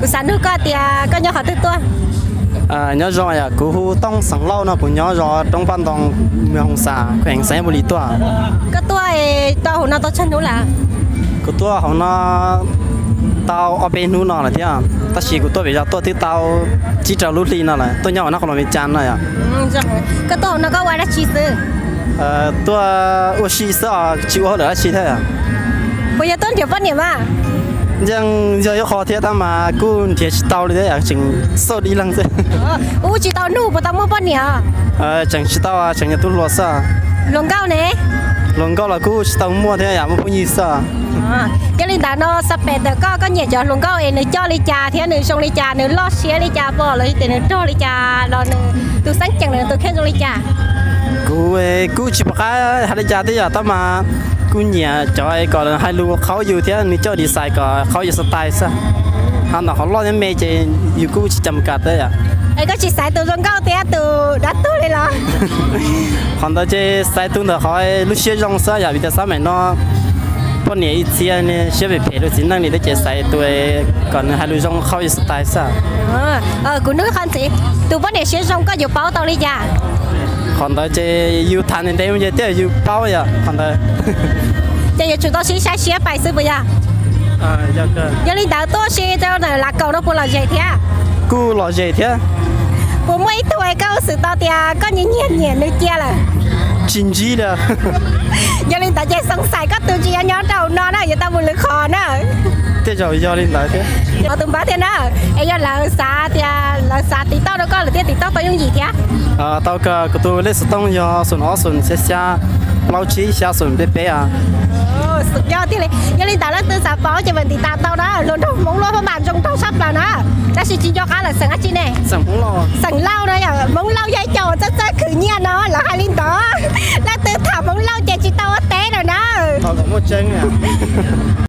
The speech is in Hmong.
Kuv xav nug koj tias koj nyob qhov twg tuaj? Nyob zoo yom, kuv hu Tooj xeem Lauj no, kuv nyob zos Roob Paj Ntoo, Mws Hoos Xas, khuees Xais Yaj Npus Lis tuaj. Koj tuaj tau hauv no tau tsawg hnub lawm? Kuv tuaj hauv no tau ob peb hnub no lawm thiab, tab sis kuv tuaj pem zos tuaj twb tau tsib rau lub hli no lawm, tuaj nyob hauv no qhov los me cas no yom. Koj tuaj hauv no koj ua dab tsi xwb? Tuaj ua si xwb os, tsis ua hauj lwm dab tsi thiab. Puas yog tuaj nrhiav poj niam mas? Yeej yog ib qho thiab tab mas kuj nrhiav tsis tau li thiab, tseem xauj ib leeg xwb. Ua tsis tau nug puas tau muaj poj niam? Tseem tsis tau, tseem yog tub hluas xwb. Hluas nkauj ne? Hluas nkauj los kuj tsis tau muaj thiab, yam muaj phooj ywg xwb. Yog li ntawd no xav pem ntawm koj, koj nyiam cov hluas nkauj es nws coj li cas thiab nws zoo li cas, nws loj siab li cas pom los yog tias nws rog li cas los nws tus xeeb ceem los tus kheej zoo li cas? Kuv kuj tsis pom qab hais li cas thiab yom, tab mas kuj nyiam cov kom hais lus qhaub yus thiab nws coj design kom qhaub yus style xwb. Ho ntawm qhov loj thiab me ces yus kuj tsis cam kas thiab yom. Es koj tsis xaiv tus zoo nkauj thiab tus dab tuag li los? Qhov ntawd ces xaiv tus ntawm qhov lub siab zoo xwb yom, vim tias xab maim no poj niam ib txhia siab phem phem rau txiv neej li thiab ces xaiv tus kom nws hais lus zoo qhaub yus style xwb. Kuv nug qhov ntxiv, tus poj niam siab zoo koj yuav paub tau li cas? Qhov ntawd ces yus tham ntev ntev mus ces thiaj yus paub yom qhov ntawd. Ces yuav tsum tau sib saib siab pais xwb puas yog? Yog li ntawd tuaj si rau ntawm Lav Kaum no puas lom zem thiab? Kuj lom zem thiab. Puas muaj ib tug es koj xav tau tias koj nyiam nyiam nws cia lawm? Tsis ntsib li. Yog li ntawd ces xoo xais koj tus tsis nyob nyob rau no na, yuav tau mus lwm qhov na. Tej zaum yog li ntawd thiab. Tus npawg thiab na, es yog lawv xav tias lawv xav tiv tauj rau koj lawm thiab tiv tauj tau yooj yim thiab? Tau kawg, kuv tus lej xov tooj yog xoom ob xoom xya xya plaub tsib xya xoom peb peb. Yog thiaj li, yog li ntawd leej twg xav paub ces mam tiv tauj tau na, hluas nraug Hmoob Lauj pab mas zoo nraug tshaj plaws na. Tab sis tsis nco qab lawm, xeem dab tsi ne? Xeem Hmoob Lauj. Xeem Lauj no yom, Hmoob Lauj yog ib co txawj txawj khwv nyiaj no lawv hais li ntawd. Leej twg tham Hmoob Lauj ces tsis tau ua teb lawm na. Tau kom muaj tseeb.